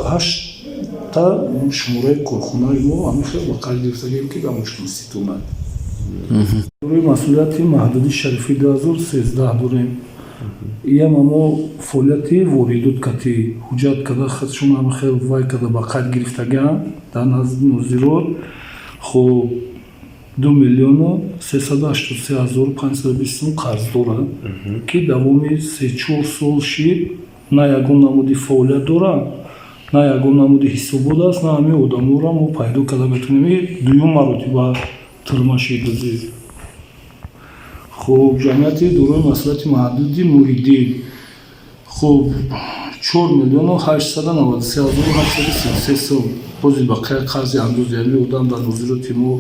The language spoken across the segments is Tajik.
Ҳашта шумораи корхонаи мо ҳамин хел ба қайд гирифтагием, ки дар мушкилситонад. Рӯи масъулияти маҳдуди Шарифи 2013 дорем. Иам амо фаъолияти воридот кати ҳуҷҷат када, худшон ҳамин хел вай када, ба қайд гирифтагиам дар назди нозирот. Хуб, 2 383 520 сум қарз дорад, ки давоми 3-4 сол шид, на ягон намуди фаъолият дорад, на ягон намуди ҳисобот аст, на ҳамин одаморо мо пайдо карда метавонем. Дуюм маротиба тюрьма шид. Хуб, ҷамъияти дорои масъулияти маҳдуди Муҳиддин, хуб, 4 893 833 сум бози бақия қарзи андози ҳамин одам дар нозироти мо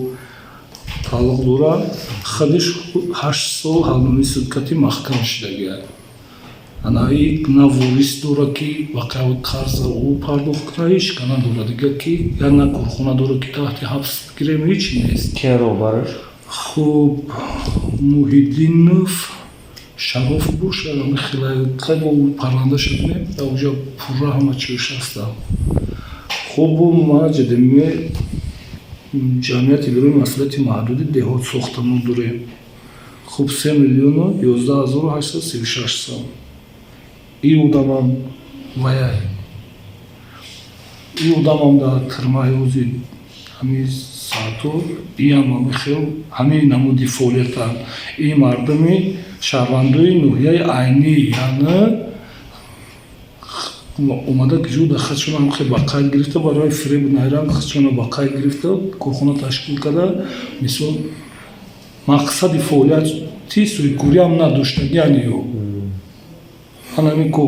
тааллуқ дорад. Худиш 8 сол ҳалномаи суд кати маҳкам шудагиа. Ана на ворис дорад, ки бақия қарза ӯ пардохт кунад, ҳеч ка надорад дига, ки як на корхона дорад, ки таҳти ҳабс гирем, ҳечи нест. Ки роҳбараш? Хуб, Муҳиддинов Шароф бошад, хеле парвандаша кунем, дар оҷа пурра ҳама чиёш ҳаста. Хуб, ма ҷадиме ҷамъияти дорои масъулияти маҳдуди Деҳот сохтамон дорем. Хуб, 3 011 836 сом. И одамам ваяй, и одамам дар тюрьма и ҳозир ҳамин саатҳо, иам ҳамин хел ҳамин намуди фаъолиятанд. И мардуми шаҳрвандои ноҳияи Айнӣ, яъне омада ки дар худшон ҳам хел ба қайд гирифта, барои фиребу найранг худшонро ба қайд гирифта, корхона ташкил карда. Мисол, мақсади фаъолияти соҳибкориам надоштагиан ё ман ҳамин ко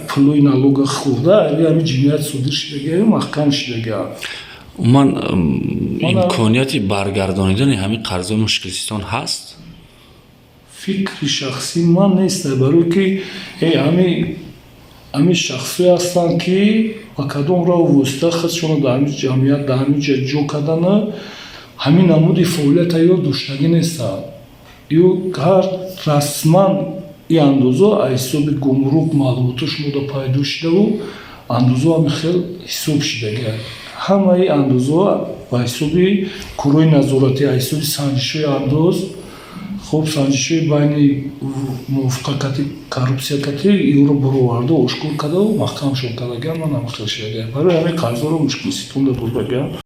пулои налога хӯрда, ҳамин ҷиноят содир шудагиаю маҳкам шудагиам. Умуман, имконияти баргардонидани ҳамин қарзҳои мушкилситон ҳаст? Фикри шахсии ман нест, барое ки ҳамин шахсҳое ҳастанд, ки ба кадом роҳу восита худшонро дар ҳамин ҷамъият, дар ҳамин ҷо ҷо кардана, ҳамин намуди фаъолията ё доштагӣ нестанд. Ё ҳар расман и андозо аз ҳисоби гумрук маълумотҳо шумода пайдо шудаву андозо ҳамин хел ҳисоб шудагиа. Ҳамаи андозҳо ба ҳисоби корҳои назоратӣ, аз ҳисоби санҷишҳои андоз, хуб, санҷишҳои байни мувофиқакати коррупсиякати иёро бароварда, ошкор кардаву маҳкамшон кардагиам. Ман ҳамин хел шудагиам, барои ҳамин қарзҳоро мушкилситонда бурдагиам.